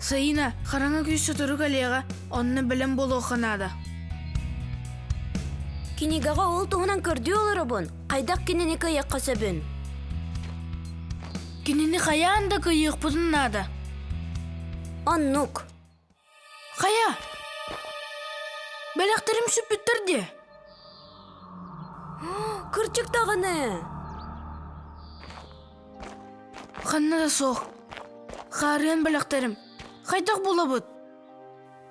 Саина, хараҥа күүс сотору кэлиэҕэ, онно бэлэм буолуохха наада. Кинигэҕэ ол туһунан көрдүү олоробун. Хайдах кинини кыайыахха сөбүн? Кинини хайаан да кыайыахпытын наада. Оннук. Хайа? Бэлэхтэрим сүппүттэр дии. Кырдьык даҕаны. Ханна да суох. Хаарыан бэлэхтэрим. Хайдах булабыт?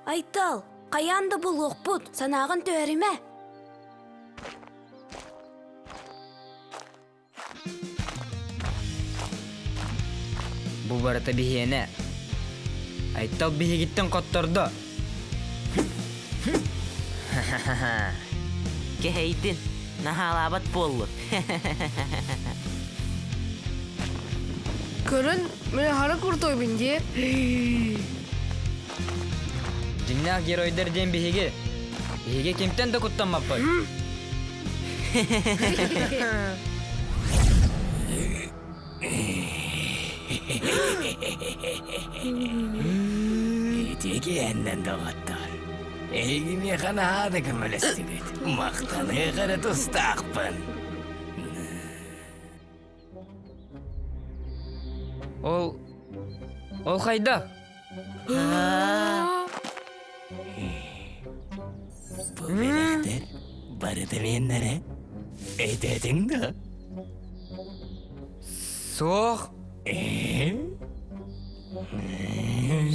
Айтал, хайаан да булуохпут, санааҕын түһэримэ. Бу барыта биһиэнэ. Айтал биһигиттэн хоттордо. Кэһэйдин, наһаалаабат буоллун. Көрөн, мен аһара куртуйбун дии. Дьиҥнээх геройдар диэн биһиги. Биһиги кимтэн да куттаммаппыт. Итиэннэн доҕоттор, эһиги миэхэ наһаа да көмөлөстүгүт. Махтаныах эрэ тустаахпын. Ол... Ол хайдах? Бу бэлэхтэр барыта миэннэрэ. Этэтиҥ да? Суох.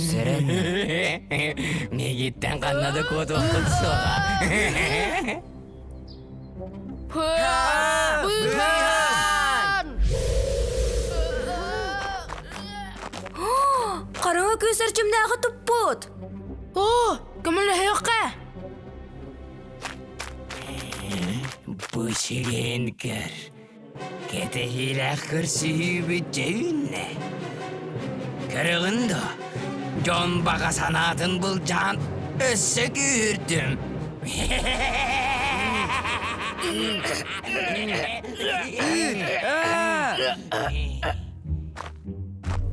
Сэрэн. Миигиттэн ханна да куотуоххут суоҕа. Быыһаан! Хараҥа күүс эрчимнээҕи туппут. Оо, көмөлөһүөххэ! Бу сирин көр. Кэтэһиилээх көрсүһүүбүт дьэ үүннэ. Көрөҕүн дуо? Дьон баҕа санаатын былдьаан өссө күүһүрдүм.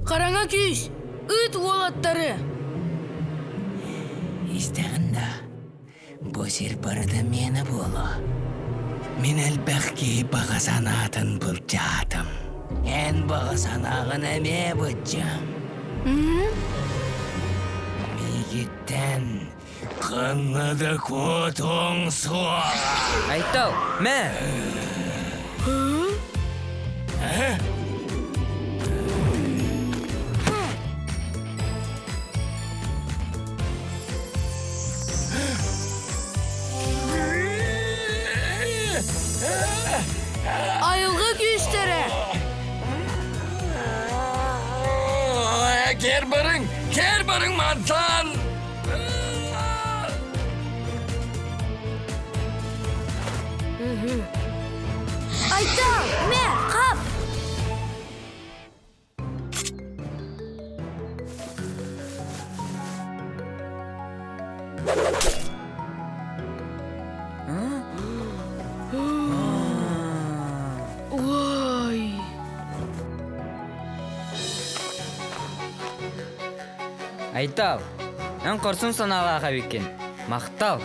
Хараҥа күүс, ыыт уолаттары! Истэҕин да, бу сир барыта миэнэ буолуо. Мин элбэх киһи баҕа санаатын былдьаатым. Эн баҕа санааҕын эмиэ былдьаам. Миигиттэн ханна да куотуоҥ суоҕа. Айтал, мэ! Айылҕа күүстэрэ! Кэр барыҥ! Кэр барыҥ мантан! Айтал, мэ, хап! Ой! Айтал, эн хорсун санаалаах эбиккин. Махтал.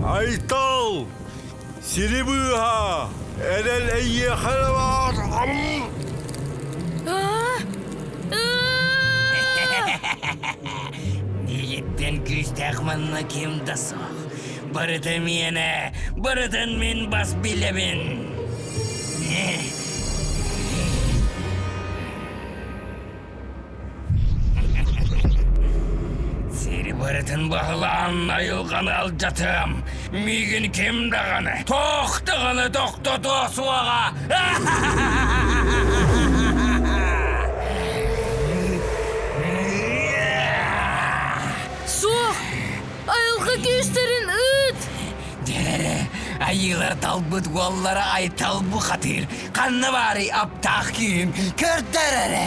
Айтал! Сири быыһа! Эрэл эйиэхэ эрэ баар! Миигиттэн күүстээх манна ким да суох. Барыта миэнэ, барытын мин бас билэбин. Сири барытын баһылаан айылҕаны алдьатыам. Миигин ким даҕаны, туох даҕаны тохтотуо суоҕа. Айыылар талбыт уоллара Айтал бухатыыр. Ханна баарый аптаах күүһүм? Көрдөр эрэ!